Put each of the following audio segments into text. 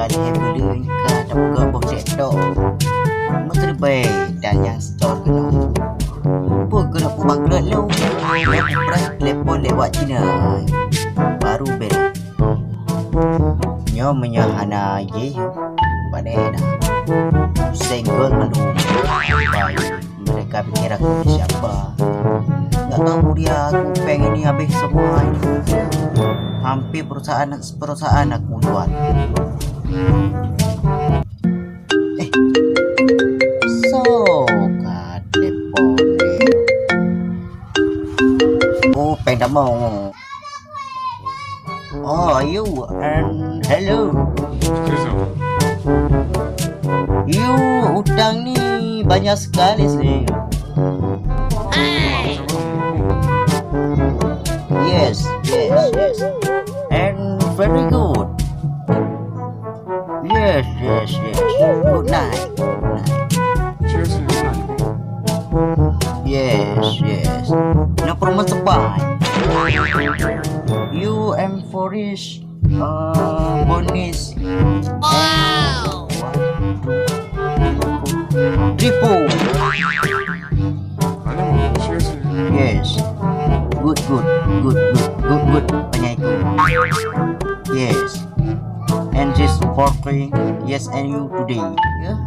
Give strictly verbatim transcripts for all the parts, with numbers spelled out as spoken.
Alhamdulillah, ka tapeugah boh cek tok. Meuteuribèe dan nyang setor keunoe. Peue keuneuk peubangkrot lom? Nyang kupreh telepon lewat Cina. Baru beres. Nyoe meunyoe hana jih, pane na. Senggol mandum. Mereka pikir aku ni siapa. Nggak tahu dia, aku pengen ini habis semua ini. Hampir perusahaan, perusahaan aku jual. Eh, so ka telepon ni. Oh, péng tamong. Oh, you and hello. You, utang ni banyak sekali sih. Yes, yes, yes. And very good. Yes, yes, yes. Good night. Good night. Cheers, good night. Yes, yes. No problem, bye. You and Forest, uh, bonus. Wow. Triple. Cheers. Yes. Good, good, good, good, good, good. Banyak itu. Yes. And this forty, yes, and you today. Yeah?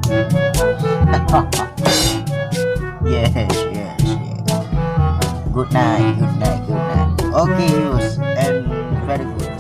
Yes, yes, yes. Good night, good night, good night. Okay, yes, and very good.